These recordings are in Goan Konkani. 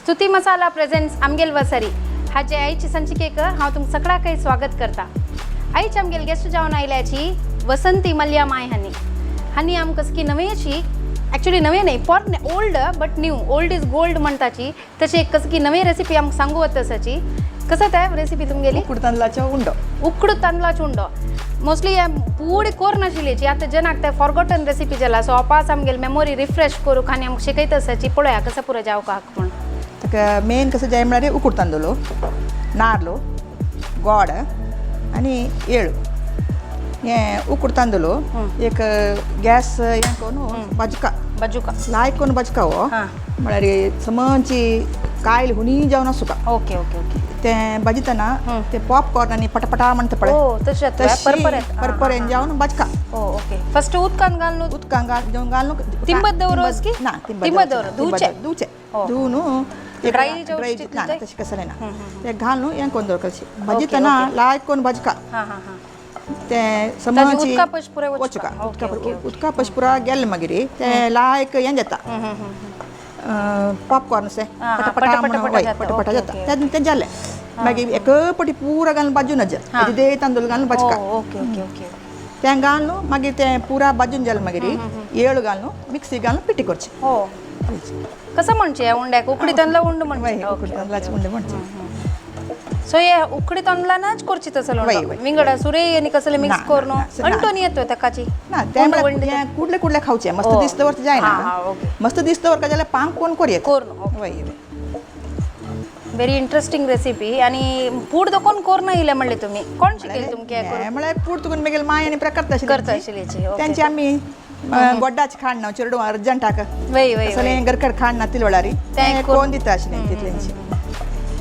स्तुती मसाला प्रेझेंट्स आमगेल वसरी हाजे आयचे संचिकेक हांव तुमकां सगळ्याकय स्वागत करता. आयच आमगेल गेस्ट जावन आयल्याची वसंती मल्या माय हांणी हांणी आमकां की नवेची ॲक्च्युली नवे न्हय पोरणे old but new old is gold म्हणटाची तशी एक कसं की नवी रेसिपी आमकां सांगू वता तसाची कसं ते रेसिपी तुमगेली? उकड तांदळाचो उंडो. उकडू तांदळाचो उंडो मोस्टली पूड कोर नाशिल्ल्याची आतां जनाक ते फॉरगॉटन रेसिपी जाला सो अपास आमगेल मेमोरी रिफ्रेश करूंक आनी आमकां शिकयता आसाची पळोवया कसं पुरो जावका हाक म्हूण. ताका मेन कसं जाय म्हळ्यार उकड तांदूळ, नाल्ल, गोड आनी येळ. हें उकड तांदूळ एक गॅस हें करून भाजका बाजूका लायक करून भाजका हो हां. म्हळ्यार समची कायल हुनी जावन आसूका. ओके ओके ओके तें भाजतना ते पॉपकॉर्न आनी पटापटा म्हणटा पळय ओ तशें जाता तशी परपरत परपर जावन भाजका. ओ ओके फर्स्ट उदकान घालून उदकान घाल घालून तिंबत दवरोस की? ना तिंबत दवर, धुवचें? धुवचें हो. धुवन ड्राय जावचे ड्राय तितलें ना ते? तशें कसलें ना ते घालून हें करून दवरपाचें भाजतना लायक करून भाजका हां हां हां ते समची उदका पश पुराय वचका. वचका ओके, उदका ओके, ओके. उदका पश पुरा गेलें मागीर ते लायक हें जाता पॉपकॉर्न से हां, हां, पटापटा पटापटा म्हणून वय जाता. पटापटा ओके, जाता ओके, तें तें जालें मागीर एक पटी पुरा घालून भाजून नज ते तांदूळ घालून भाजका ओ ओके ओके ओके तें घालून मागीर तें पुरा भाजून जालें मागीर येळ घालून मिक्सी घालून पिठी करची. हो कसं म्हणचे या उंड्याक उकडी तांदळा उंड वय म्हणचे. उकडी तांदळाचे उंडे म्हणचे. सो हे उकडी तांदळानच करची तसलो वय, वय. विंगड सुरे आनी कसले मिक्स ना, करून ना, ना. अंटोनी येतो ताकाची ना तें म्हळ्यार हें कुडले कुडले खावचें मस्त हो. दिसता वर जायना. हां, हां, ओके. मस्त दिसता वर जाल्यार पांक कोण कोर करून, ओके. वय वय. व्हेरी इंटरेस्टिंग रेसिपी आणि पूड दोकोन कोर इले म्हणले तुम्ही कोण शिकेल तुमके हे करूंक? हें म्हळ्यार पूड तुका मागीर माय आनी प्रकार करता करता आशिल्ल्याची, ओके. तेंचे आमी गोड्डाचे खाण ना चेडूं अर्जंटाक वय वय असलें घरकड खाण ना तिलवळारी तें तें कोण दिता आशिल्लें तितलेंचे.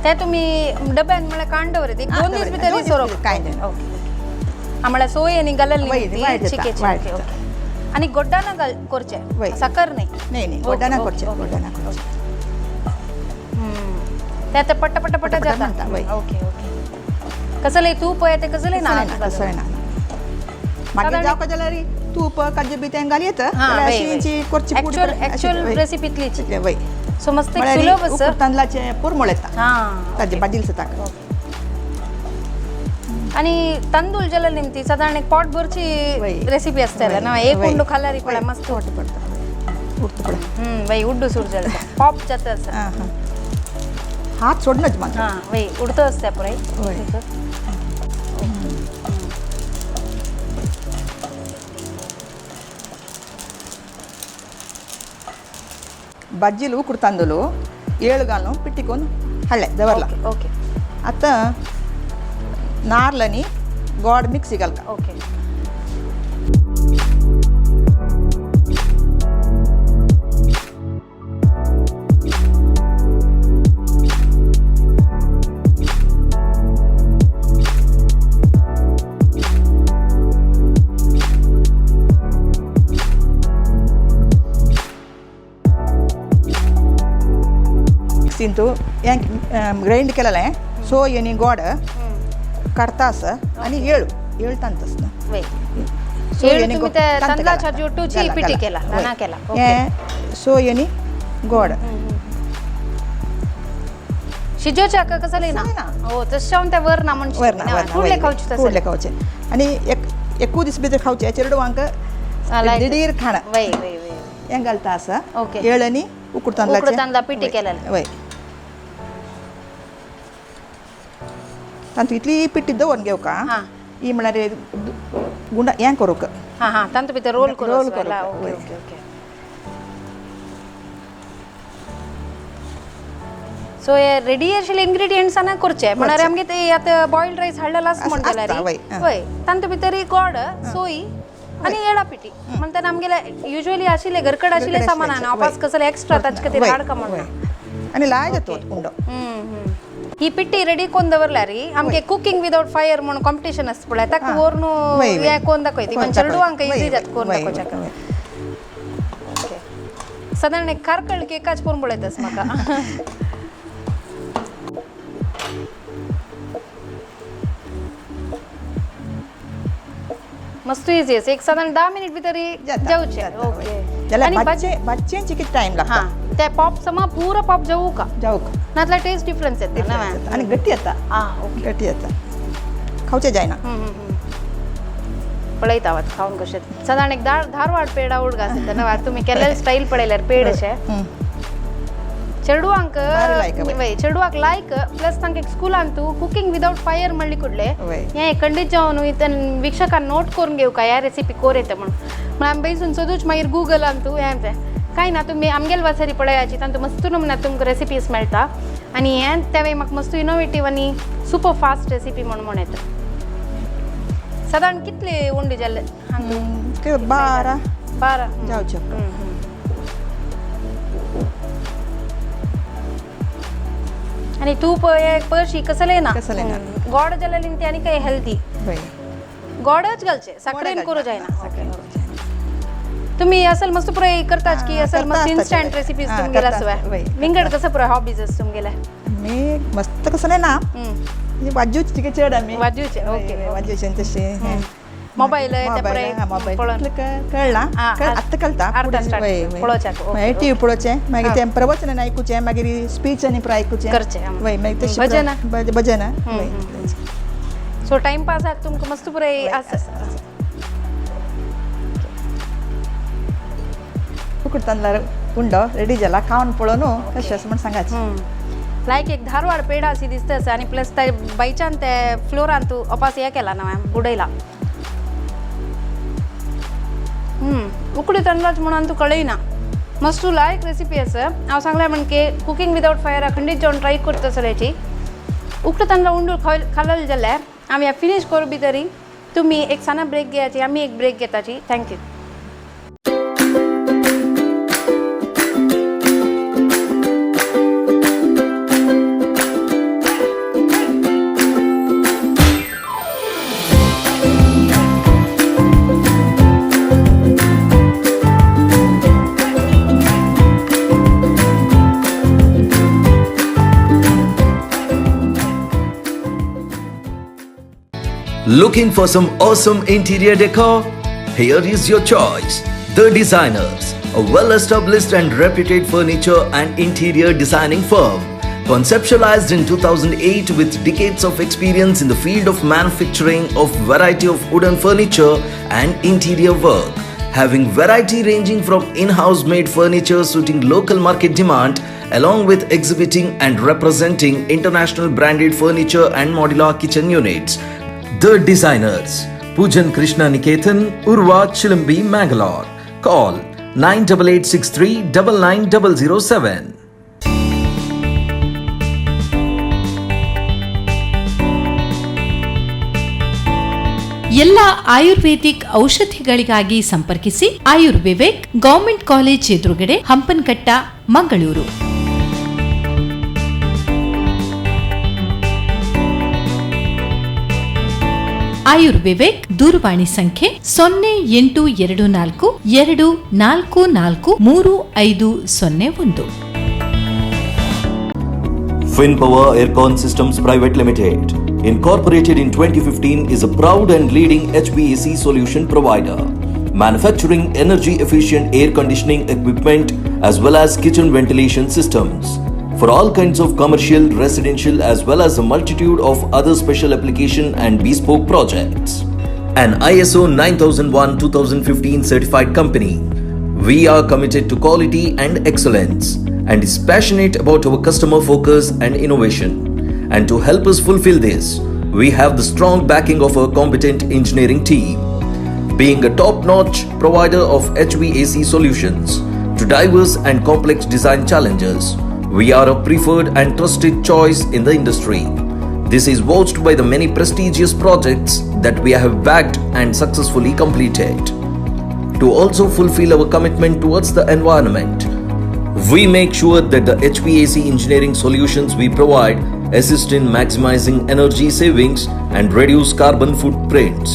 ते तुम्ही डब्यान म्हळ्यार काण दवरत एक हां, दोन दीस दवरता. भितर दोन दीस सोरोप भितर कांय जायना. ओके हा म्हळ्यार सोय आनी घालली वय, ती वायट जाता, चिकेची. वायट ओके जाता. ओके आनी गोड्डा ना घाल करचें वय. साकर न्ही? न्ही न्ही ओके, गोड्डा ना ओके, करचें ओके. गोड्डा ना करचें. ते आतां पट्टा पट्टा पट्टा पटापटा जाता. म्हणटा, वय. ओके ओके कसलें तूप पळय तें कसलें ना तसलें ना तसलें ना. मागीर सादारण- जावका जाल्यार तूप काजू बी तें घाल येता हां, जाल्यार वय, वय. अशी करची पूड ॲक्च्युअल अशी, ॲक्च्युअल वय. रेसिपी इतलीच. तितलें वय. सो मस्त एक म्हळ्यार सुलभ आसा. उकड तांदळाचें पुरमळ येता हां ताजें भाजील ताका. आणि तांदूळ जाल्यार निमती सादारण एक पोट भरची वय. रेसिपी आसतले वय, ना एक वय. उंडो खाल्यार पळय वय, मस्त उडटा पडटा उडटा पळय. वय उड्डू सुरू जाता पॉप जाता आसा. हां हां हात सोडनच मात्र. हां वय उडतो आसता पळय. वय. बज्जील उकड तांदूळ ಏಳು घालून पिठी करून हाडले दवरला. ओके ओके आतां नाल्ल आनी गोड मिक्सी घालता. ओके मिक्सींतू हें ग्रायंड केलेलें सोय आनी गोड काडतास आनी येळ येळ तांतस ना. वय सोय येळ आनी तुमी गोड ते तांत तांदळाच्या घाला. जोटूची घाला, पिठी घाला. केला वय. ना केला ओके हें सोय आनी गोड शिजोच्या हाका कसलें ना कसलें ना. हो तशें हांव ते वर ना म्हणचे वर ना वर ना कुडले वय, खावचे तसले. कुडले खावचे आनी एक एकू दीस भितर खावचे चेडवांक दिडीर खाण वय वय वय हें घालता आसा. ओके. येळ आनी उकड तांदळाचें उकड तांदळा पिठी वय, केलेलें. वय तातूंत इतली पिठी दवरून घेवका हां. ही म्हळ्यार गुंडा हें करूंक हां हां तांतू भितर रोल करून रोल करूंक, ओके वय. ओके ओके सो हे रेडी आशिल्ले इन्ग्रिडियंट्सान करचे म्हळ्यार आमगे ते आतां बॉयल्ड रायस हाडलेलो आसा म्हण जाल्यार आसता, वय, आं. वय तांतू भितर ही गोड सोय आनी येळा पिठी म्हणटा आमगेले युजली आशिल्ले घरकड आशिल्ले घरकड सामान आशिल्ले, वापस वय. कसले एक्स्ट्रा ताचे खातीर वय, हाडका म्हण वय. आनी लाय जाता उंडो. ही पिठी रेडी कोन्न दवरल्यार आमगे कुकिंग विदाउट फायर म्हणून कॉम्पिटिशन आसता पळय ताका हां. व्हरून वय, वय. हें कोन्न दाखयता इवन कोन्न चेडवांक दाखयता. इजी वय, जाता कोन्न वय, दाखोवच्याक. वय. ओके सादारण एक कारकळ केकाच करून पळयतास म्हाका. मस्त इजी आसा, एक सादारण 10 मिनिट भितर जावचे. ओके. जाल्यार भाजचे भाजचेंच कितें टायम लागता. हां, ते पॉप समा पुरो पॉप जावू का जावूक नातल्यार टेस्ट डिफरन्स येता ना. आनी गट्टी येता. आं ओके, गट्टी येता, खावचें जायना. पळयता आहात खावन कशें. सादारण एक धारवाड पेडा उडगा आसता ना, तुमी केल्ले स्टायल पळयल्यार पेड अशें. चेडवांक वय, चेडवाक लायक प्लस तांकां एक स्कुलान तूं कुकींग विदावट फायर म्हणली कुडले हें खंडीत जावन इतन वीक्षकान नोट करून घेवका ह्या रेसिपी कोर येता म्हणून. म्हळ्यार आमी बैसून सोदूच मागीर गुगलान तूं हें तें कांय ना. तुमी आमगेल वासरी पळयाची तांतूं मस्त नमुना तुमकां रेसिपीज मेळटा. आनी हें तें म्हाका मस्त इनोवेटीव आनी सुपर फास्ट रेसिपी म्हणून म्हण येता. सादारण कितले उंडे जाले? 12 12 जावचे. आनी तूप परशी कसलें ना, कसलें ना. गोड जाल्यार ते आनी काय हेल्दी. गोडच घालचे, साकरेन करू जायना. तुम्ही असल मस्त पुराय करताच की असल मस्त इन्स्टंट रेसिपीज तुमगेले आसवा? विंगड कसं पुराय हॉबीज आसा तुमगेले? मी मस्त कसलें ना, वाजूच चड आमी वाजूचे. ओके, वाजूचे तशें. मोबायल मोबायल कळला आतां कळटा टीव्ही पळोवचें, मागीर तें प्रवचन आयकुचें, मागीर स्पीच आनी पुराय आयकुचें करचें. वय, मागीर तशें भजन भजन. सो टायमपासाक तुमकां मस्त पुराय आसा. उकड तांदळार उंडो रेडी जाला, खावन पळोवन कशें आसा म्हण सांगाचें. लायक एक धारवाड पेडा अशी दिसता आसा. आनी प्लस ते बायच्यान ते फ्लोरान तूं अपास हें केला ना मॅम, बुडयला. उकडी तांदळाच म्हणून तूं कळयना. मस्त लायक रेसिपी आसा. हांव सांगलें म्हण की कुकींग विदावट फायर खंडीत जावन ट्राय करता सगळ्याची. उकडे तांदळा उंडो खाल्ले जाल्यार आमी फिनीश करू बी तरी तुमी एक साना ब्रेक घेयाची, आमी एक break घेताची. Thank you. Looking for some awesome interior decor? Here is your choice. The Designers, a well-established and reputed furniture and interior designing firm. Conceptualized in 2008 with decades of experience in the field of manufacturing of variety of wooden furniture and interior work. Having variety ranging from in-house made furniture suiting local market demand, along with exhibiting and representing international branded furniture and modular kitchen units. The Designers, Pujan Krishna Niketan, Urwa Chilambi, Mangalore. Call 98863 99007. ಎಲ್ಲ ಆಯುರ್ವೇದಿಕ್ ಔಷಧಿಗಳಿಗಾಗಿ ಸಂಪರ್ಕಿಸಿ ಆಯುರ್ವಿವೇಕ್, ಗವರ್ಮೆಂಟ್ ಕಾಲೇಜ್ ಎದುರುಗಡೆ, ಹಂಪನಕಟ್ಟ, ಮಂಗಳೂರು. ಆಯುರ್ವಿವೇಕ್ ದೂರವಾಣಿ ಸಂಖ್ಯೆ 0824 244 3501. FinPower Aircon Systems Private Limited, incorporated in 2015, is a proud and leading HVAC solution provider, manufacturing energy efficient air conditioning equipment as well as kitchen ventilation systems for all kinds of commercial, residential as well as a multitude of other special application and bespoke projects. An ISO 9001-2015 certified company, we are committed to quality and excellence and is passionate about our customer focus and innovation. And to help us fulfill this, we have the strong backing of our competent engineering team. Being a top-notch provider of HVAC solutions to diverse and complex design challenges, we are a preferred and trusted choice in the industry. This is vouched by the many prestigious projects that we have backed and successfully completed. To also fulfill our commitment towards the environment, we make sure that the HVAC engineering solutions we provide assist in maximizing energy savings and reduce carbon footprints,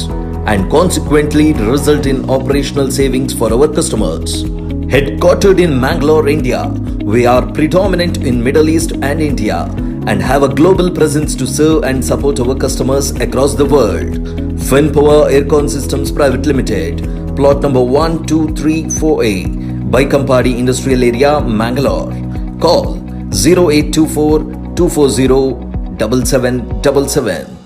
and consequently result in operational savings for our customers. Headquartered in Mangalore, India, we are predominant in Middle East and India and have a global presence to serve and support our customers across the world. Finpower Aircon Systems Private Limited, plot number 1234A, Baikampady Industrial Area, Mangalore. Call 0824 240 7777.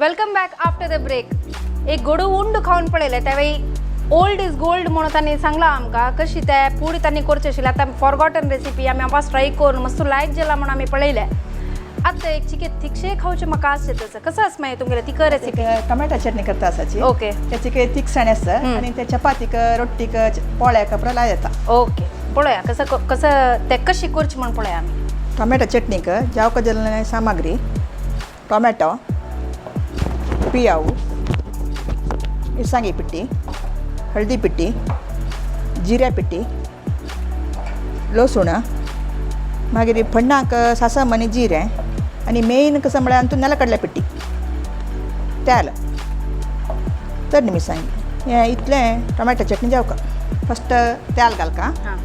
Welcome back after the break. एक गोडू उंड खावन पळयलें त्यावेळी ओल्ड is gold म्हणून तांणी सांगलां आमकां कशी ते पूड तांणी करचे आशिल्ले. आतां फॉरगॉटन रेसिपी आमी वास ट्राय करून मस्त लायक जाला म्हणून आमी पळयलें. आतां एक चिके थिकशे खावचें म्हाका आस येता. कसो आसा मागीर तुमगेलें तिखट रेसिपी? टोमॅटो चटणी करता आसाची. ओके. ते चिके तिखसाण आसता आनी ते चपातीक, रोट्टीक, पोळ्याक पुरा लाय येता. ओके, पळोवया कसं कसं ते कशी करची म्हूण पळोवया आमी. टोमॅटो चटणीक जावका जाल्ले सामग्री: टोमॅटो, पियाವು, मिरसांगी पिट्टी, हळदी पिट्टी, जिऱ्या पिट्टी, लसूण, मागीर फण्णाक सासम आनी जिरें, आनी मेन कसं म्हळ्यार आमतून नेलकडले पिट्टी, तेल, चडणी मिरसांगी. हें इतलें टोमॅटो चटणी जावका. फस्ट तेल घालका. हां,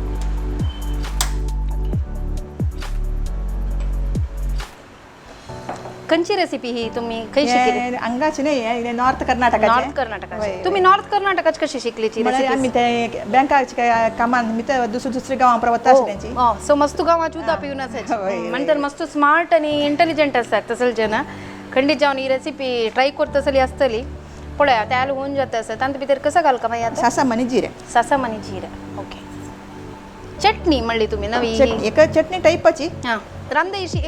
खंयची रेसिपी ही तुम्ही खंय शिकली? हांगाची न्हय, नॉर्थ कर्नाटकाची. नॉर्थ कर्नाटकाची. तुम्ही नॉर्थ कर्नाटकाची कशी शिकली म्हळ्यार रेसिपी? आमी ते बँकाचे काय कामान मी ते दुसरे दुसरे गांवां वता आसल्याची. सो मस्त गांवाची उदक पिवन असायची म्हणतर मस्त स्मार्ट आनी इंटेलिजंट आसतात तसले जन. खंडीत जावन ही रेसिपी ट्राय करतसली आसतली. पळया तेल होवन जाता आसा तातूंत भितर कसं घालका मागीर आतां? सासम आनी जिरें. सासम आनी जिरें. ओके. चटणी म्हणली तुम्ही नवी? चटणी एक चटणी टायपाची. हां, रांदेशी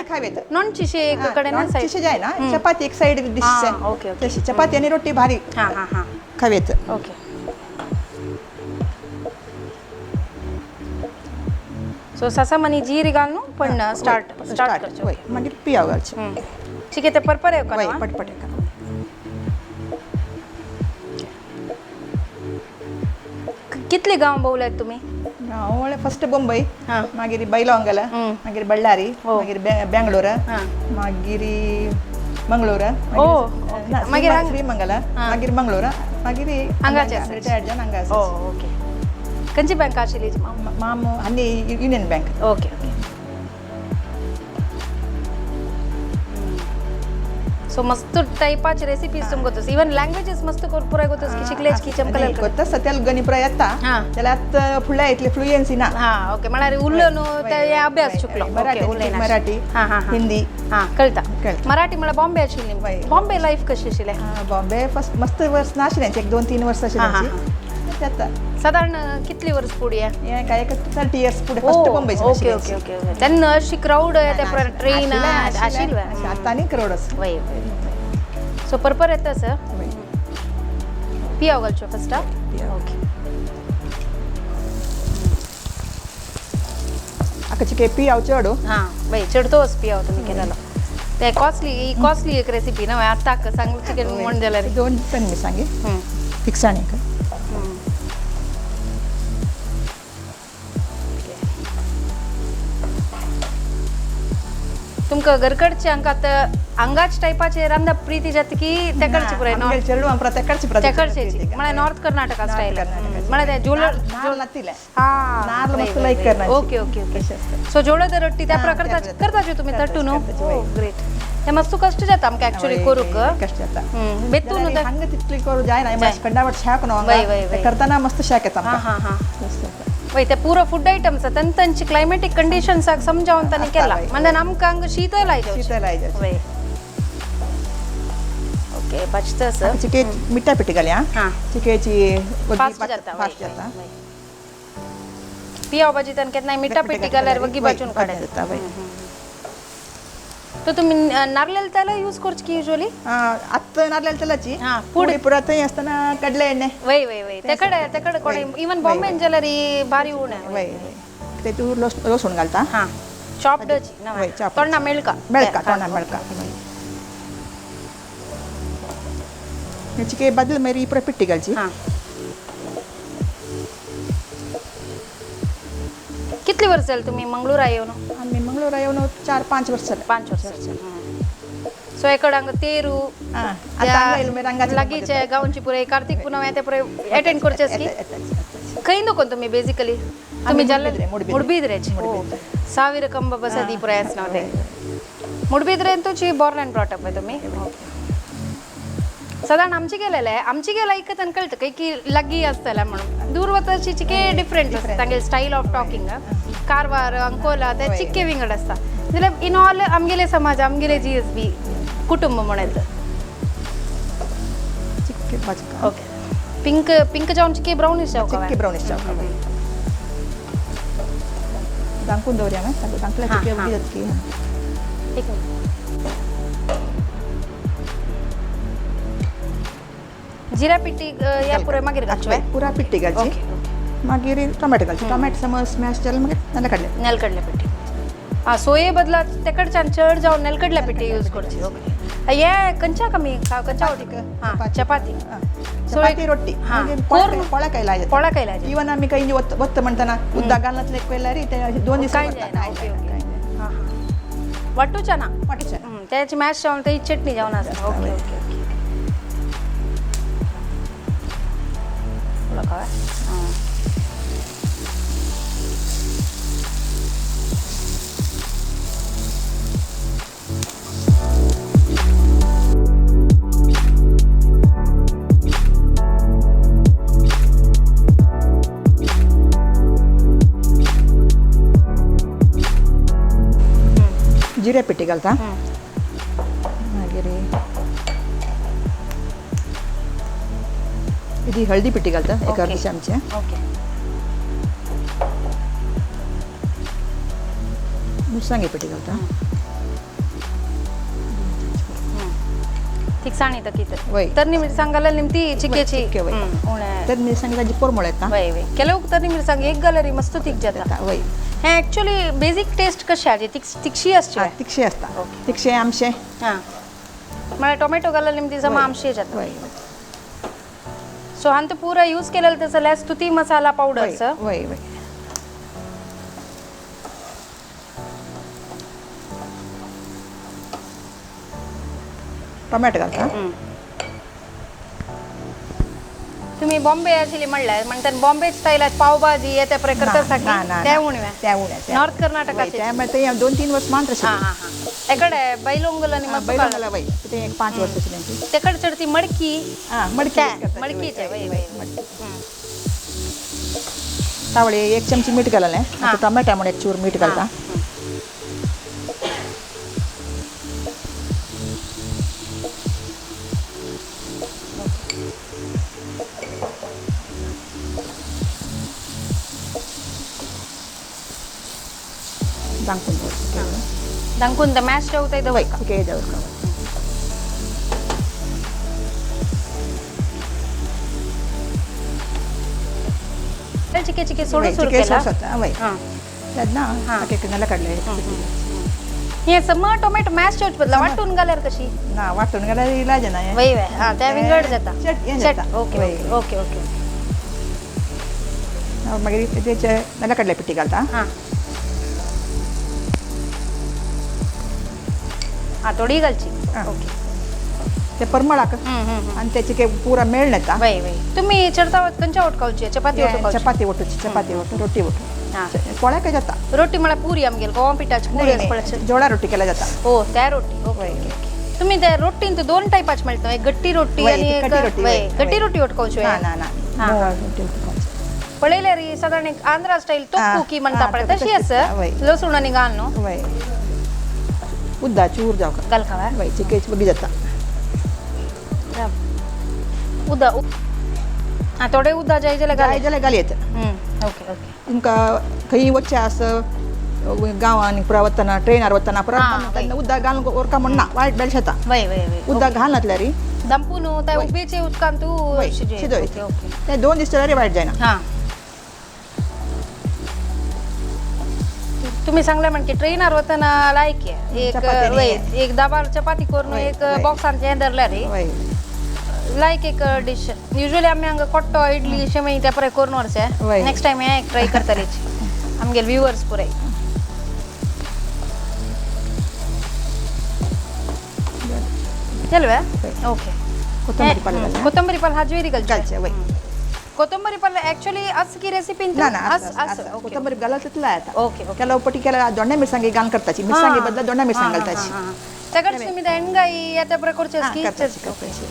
खावेत. नॉनची एक कडेन नॉनची जायना, चपाती एक साइड डिश. ओके. तशी चपाती आनी रोटी भारी हां हां हां खावेत. ओके. सो सासम आनी जीर घालून पण स्टार्ट स्टार्ट करचें. मागीर पियाव घालचें. ठीक आहे, ते परपर येवका. पटपट येवका. कितले गांव भोवल्यात तुम्ही? हांव फस्ट बॉम्बे, मागीर बैलहोंगल, मागीर बळ्ळारी, मागीर बेंगलोर, मागीर मंगळूर, मागीर श्रीमंगल, मागीर मंगळूर, मागीर हांगाचे रिटायर्ड जावन हांगा आसा. ओके. खंयची बँक आशिल्ली? माम आनी union bank. Okay okay. So मस्त टायपाचे रेसिपीज तुमकां गोतस, इवन लँग्वेजीस मस्त पुराय गोतस की शिकलेच की चमकले गोतस तेलुगु आनी पुराय येता जाल्यार आतां फुडल्या इतली फ्लुएन्सी ना. हां ओके, म्हळ्यार उरलो न्हू ते अभ्यास चुकलो. मराठी मराठी हिंदी हां कळटा. मराठी म्हळ्यार बॉम्बे आशिल्ली. बॉम्बे लायफ कशी आशिल्लें? बॉम्बे फस्ट मस्त वर्स नाशिल्लें, एक 2-3 वर्स आशिल्लें. साधारण कितली वर्स फुडें? हें काय एक 30 इयर्स फुडें first Bombay. Okay okay okay. तेन्ना अशी क्रावड त्या ट्रेन आशिल्लें? आतां आनी क्रावड आसा. वय वय. सो परपर येता सर? पियाव घालच्यो फस्ट? ओके. आतां चिके पियाव चड. हां वय, चडतोच पियाव तुमी केलेलो. ते कॉस्टली कॉस्टली एक रेसिपी ना आतां सांगू चिकन म्हण जाल्यार. 2 टन मिरसांगी तिखसाण एक. तुमकां घरकडचे हांकां आतां हांगाच टायपाचे रांदा प्रिती जाता की तेकडचे पुराय? चेडू आमकां तेकडचे तेकडचे म्हळ्यार नॉर्थ कर्नाटका स्टायल म्हळ्यार ते जोल नारळ नारळ मस्त लायक करना. Okay okay okay. सो जोळद रोटी त्या प्रकारचा करताचे तुम्ही तट्टू न्हू? ग्रेट. ते मस्त कष्ट जाता आमकां एक्चुअली करूक. कष्ट जाता बेतून हांगा तितली करू जायना, खंडावट शाक न्हू करतना मस्त शाक येता. हां हां वय, ते पुरो फूड आयटम्स तांची क्लायमेटीक कंडिशन्साक समजावन तांणी केला म्हणजे आमकां हांगा शीतल आयज. शीतल आयज. वय. Okay, भाजता sir. चिके मिठा पिठी घालया. हां, चिकेची फास्ट जाता. फास्ट जाता. पियाव भाजी तान केन्नाय मिठा पिठी घाल्यार वगी भाजून काडता. वय. तो तुम्ही नारळाला तेल यूज करचे की युजुअली? आत्तां नारळाला तेलाची पुडी पुरा थंय आसतना कडले एಣ್ಣे. वय वय वय, तेकडे तेकडे कोण इवन बॉम्बेन जाल्यार भारी उणें. वय वय. तेतूर लसूण घालता. हां, चॉप्ड तोंडा मेळका. मेळका, तोंडा मेळका. चिके बदल मागीर पुरा पिट्टी घालची. हां, कितले कितली वर्स जाली तुमी मंगळूरा येवन? आमी मंगळूरा येवन 4-5 वर्स जालें. 5 वर्स. सो एकडे हांगा तेरू लागींचे गांवची पुराय कार्तीक पुनव ते पुराय एटेंड करचे की खंय नको तुमी बेसिकली? तुमी जाल्ले मुडबिद्रेचे. 1000 कंब बसती पुराय आसना ते मुडबिद्रेन तुजी बॉर्न अँड ब्रॉट अप तुमी. साधारण आमची गेलेले आमची गेला इकतन कळतं काही की लागीं आसतलें म्हणून, दूर वताची चिके डिफरंट आसता तांगेले style of talking. Karwar Ankola ते चिक्के विंगड आसता. जाल्यार इन ऑल आमगेले समाज आमगेले जी एस बी कुटुंब म्हणत. ओके. पिंक पिंक जावन चिके ब्राउनिश जावं? चिक्के ब्राउनिश जावं. दांकून दवरया मागीर दांकल्या चिके उगी जातकी. एक मिनिट. जिरा पिट्टी या पुराय मागीर घालची? पुरा पिट्टी घालची, मागीर टोमॅटो घालची. टोमॅटो समज स्मॅश जालें मागीर नेलकडले नेलकडले पिट्टी. आं, सोये बदला तेकडच्यान चड जावन नेलकडल्या पिट्टी यूज करची. ओके. हे खंयच्या कमी खंयच्या? हां, चपाती. चपाती रोटी पोळ्या कैला जाता. पोळ्या कैला जाता. इवन आमी खंय वत्त म्हणटना उदक घालनातले केल्यार ते 2 दीस काय जायना. Okay okay. हां हां, वाटूच्या ना? वाटूच्या. त्याची मॅश जावन ती चटणी जावन आसता. Okay okay okay. जिऱ्या पिठी घालता, मागीर इदी हळदी पिठी घालता एक अर्दी चमचे. ओके. मिरसांगे पिठी घालता. तिखसाण येता कितें? तरणी मिरसांग घाल्यार निमती चिकेची. तर मिरसांग ताजी परमळ येता. वय वय. ಕೆಲವು तरणी मिरसांग एक घाल्यार मस्त तीख जाता. वय. हें एक्चुअली बेजीक टेस्ट कशें हाजी तिखशी आसची? तिखशी आसता. तिखशें आमशें. हां, म्हळ्यार टोमॅटो घाल्यार निमती जमा आमशें जाता. सो हांवें पुरा यूज केलेलं ते जाल्यार स्तुती मसाला पावडर. वय वय. टोमॅटो घालता. तुम्ही बॉम्बे आशिल्ली म्हणल्यार म्हणटात बॉम्बे स्टायलात पावभाजी हे ते प्रकार करता? ते उणें ते उणें नॉर्थ कर्नाटकाचे. ते 2-3 वर्स मात्र. हां हां हां. एकडे बैलोंगल आनी बैलोंगला वय ते एक 5 वर्स आशिल्ली. तेकडे चड ती मडकी. हां, मडकी मडकीचे. वय वय. तावळे 1 चमची मीठ घाललें. आतां टोमॅटो म्हूण 1 चूर मीठ घालता. दांकून दवरता. दांकून ते मॅश जावं दवरता. चिके दवरता. चिके चिके सोडून सुरू केला. वय तेन्ना नेलकडले हे सम टोमॅटो मॅश जावचे बदला वांटून घाल्यार कशी? ना, वांटून घाल्यार इलाज ना. वय वय. हां, ते विंगड जाता. चट. Okay okay okay. मागीर तेचे नेलकडले पिट्टी घालता. हां हां, थोडी घालची. ओके. ते परमळाक आनी ते चिके पुरा मेळ्ळ येता. वय वय. तुमी चडता खंयच्या ओट खावची? चपाती ओट खावची? चपाती ओटूची. चपाती ओट, रोटी ओटू. पोळ्याक जाता. रोटी म्हळ्यार पुरी आमगेली गोवा पिठाची पुरी आसता. जोडा रोटी केल्या जाता. हो, त्या रोटी. Okay okay. तुमी त्या रोटीन 2 टायपाची मेळटा, एक गट्टी रोटी आनी एक गट्टी रोटी ओट खावची. ना ना ना, पळयल्यार सादारण एक आंध्रा स्टायल तोक्कू की म्हणटा पळय तशी आसा, लसूण आनी घाल न्हू. वय. उद्दा चूर जावं घाल खावा. वय, चिकेच बगी जाता. उदा हां, थोडे उद्दा जाय जाल्यार जाय जाल्यार घाल येता. Okay okay. तुमकां खंय वचचें आसा गांवांनी पुरा वतना ट्रेनार वतना पुरा तेन्ना उदक घालून ओरका म्हण ना, वायट बेळश येता. वय वय वय. उदक घालनातल्यार दंपू न्हू त्या उबेचे उदकान तूं शिजय. ते 2 दीस जाल्यार वायट जायना. हां, तुम्ही सांगले म्हणजे ट्रेनार वतना लायक एक एक दाबार चपाती करून एक बॉक्सान हें धरल्यार लायक एक डिश. युजली आमी हांगा कोट्टो इडली शेवई त्या परे करून व्हरचे. नेक्स्ट टायम हें एक ट्राय करतली. आमगेले व्युवर्स पुराय. चलवे ओके. ಕೊತ್ತಂಬರಿ ಪಲ್ಯ घालता. ಕೊತ್ತಂಬರಿ ಪಲ್ಯ हाजवेरी घालचे. घालचे वय. कोथंबरी पल्ल ऍक्च्युअली अस की रेसिपी ना ना, कोथंबरी घालत तितला येता. Okay okay. ಕೆಲವು पटी केल्यार दोंडा मिरसांगे घालून करताची, मिरसांगे बदला दोंडा मिरसांग घालताची. ताका तुम्ही एणगाई येता पुरा करचे हां, की करताची करताची.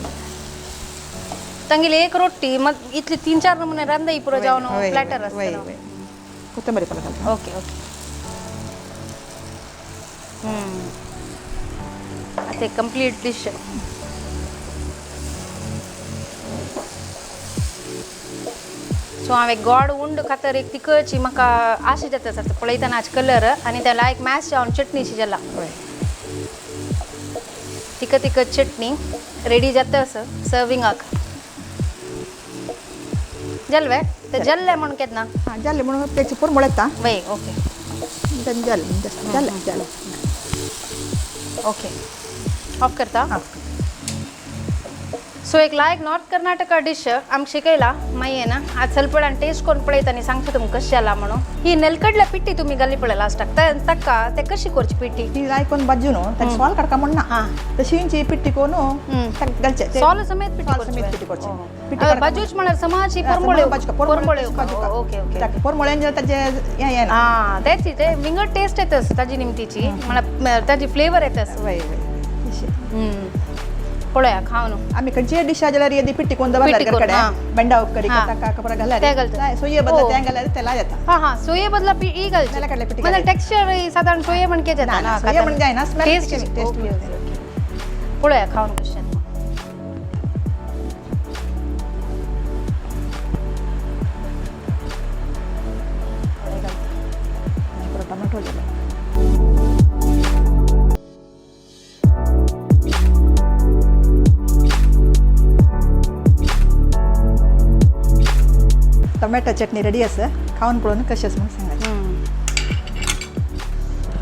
तांगेली एक रोटी मग इतली 3-4 नमुने रांदाई पुरो जावन वय, प्लॅटर वय, आसता. वय. कोथंबरी पल्ल घालता. Okay okay. आता एक कंप्लीट डिश. सो हांवें गोड उंड खातर एक तिखटची म्हाका आशा जाता आसा पळयतना आज कलर आनी त्या लायक मॅश जावन चटणीशी जाला. वय. तिखट तिखट चटणी रेडी जाता असं सर्विंगाक. जालें ते जाल्लें म्हणून केन्ना? हां, जालें म्हणून तेचे पोरमोळ येता. वय ओके. जालें जालें जालें. ओके, ऑफ करता. हां. सो एक लायक नॉर्थ कर्नाटका डिश आमकां शिकयला मागीर ना आज सलपड आनी टेस्ट करून पळयता आनी सांगता तुमकां कशें जाला म्हणून. ही नेलकडल्या पिट्टी तुमी घाली पळय लास्टाक ताका ते कशी करची पिट्टी? ती लायकोन बाजू न्हू ताका सोल काडका म्हण ना, हां. तशींची पिट्टी कोरून ताका घालचे. सोल समेत पिट्टी सोल करची? समेत पिट्टी करची. पिट्टी पिट्टी बाजूच म्हळ्यार समाची परमोळे? परमोळे. Okay okay. ताका परमोळ्यान जाल्यार ताजें हें येना. हां, तेच ते विंगड टेस्ट येता ताजी निमतीची, म्हळ्यार ताजी फ्लेवर येता. वय वय तशें. पळया खावन. आमी खंयचीय डिश जाल्यार येदी पिट्टी कोण दवरल्यार पिट्टी करून, कडेन हां. बेंडा करी हां. ताका कपडा घाल्यार ते घालतात. सोये बदला हो. तें घाल्यार तेला येता. हां हां, सोये बदला ही घालची. नेलकडल्या पिट्टी म्हणजे घालची. टेक्स्चर साधारण सोये म्हणके येता. ना, ना, सोये म्हणजे जायना, smell taste taste okay. Okay. पळोवया खावन कशें. टोमॅटो जालो. टोमॅटो चटणी रेडी आसा, खावन पळोवन कशें आसा म्हणून सांगाचें.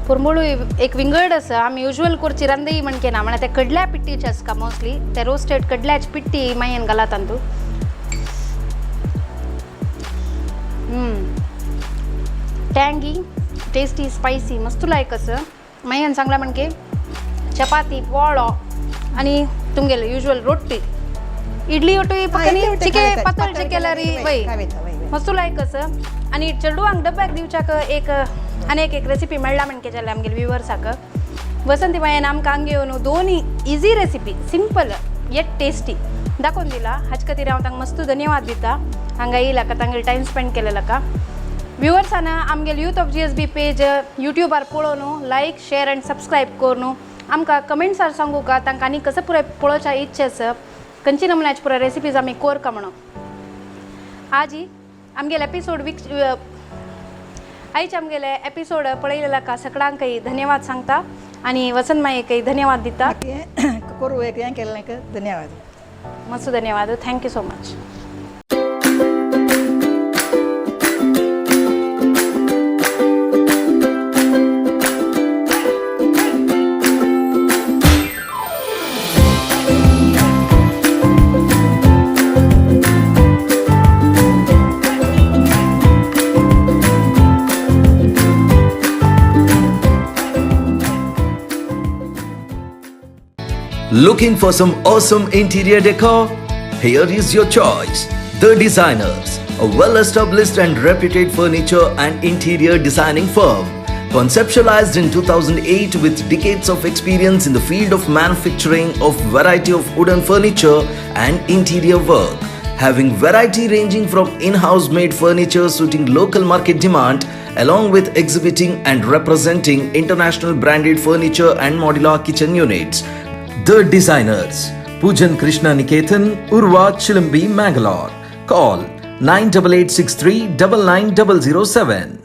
पुरमुळू एक विंगड आसा. आमी युजल करची रांदई म्हणके ना, म्हळ्यार ते कडल्या पिट्टीचे आसता मोस्टली, ते रोस्टेड कडल्याची पिट्टी मायेन घाला तांतू. टँगी टेस्टी स्पायसी मस्त लायक आसा. मायेन सांगला म्हणके चपाती पोळो आनी तुमगेले युजल रोटी इडली ओटू पकनी चिके पातळ केल्यार वय मस्त लायक आसा. आनी चेडवांक डब्याक दिवच्याक एक आनी एक एक रेसिपी मेळ्ळा म्हणके जाल्यार आमगेले व्युवर्साक. वसंती मायेन आमकां हांगा येवन दोन easy recipe simple yet tasty दाखोवन दिला. हाचे खातीर हांव तांकां मस्त धन्यवाद दिता हांगा येयला का तांगेले टायम स्पेंड केलेला का. व्युवर्सान आमगेले youth of GSB page यूट्यूबार पळोवन लायक शेर आनी सबस्क्रायब करून आमकां कमेंट्सार सांगू का तांकां आनी कसं पुराय पळोवच्या इच्छा आसा, खंयची नमुन्याची पुराय रेसिपीज आमी कोर का म्हणून. आजी आमगेले एपिसोड आयचे आमगेले एपिसोड पळयलेला का सगळ्यांकय धन्यवाद सांगता आनी वसंत मायेकय धन्यवाद दिता. करू एक हें केलें धन्यवाद. मस्त धन्यवाद. Thank you so much. Looking for some awesome interior decor? Here is your choice. The Designers, a well-established and reputed furniture and interior designing firm. Conceptualized in 2008 with decades of experience in the field of manufacturing of variety of wooden furniture and interior work. Having variety ranging from in-house made furniture suiting local market demand, along with exhibiting and representing international branded furniture and modular kitchen units. The Designers, Pujan Krishna Niketan, Urwa Chilambi, Mangalore. Call 98863 99007.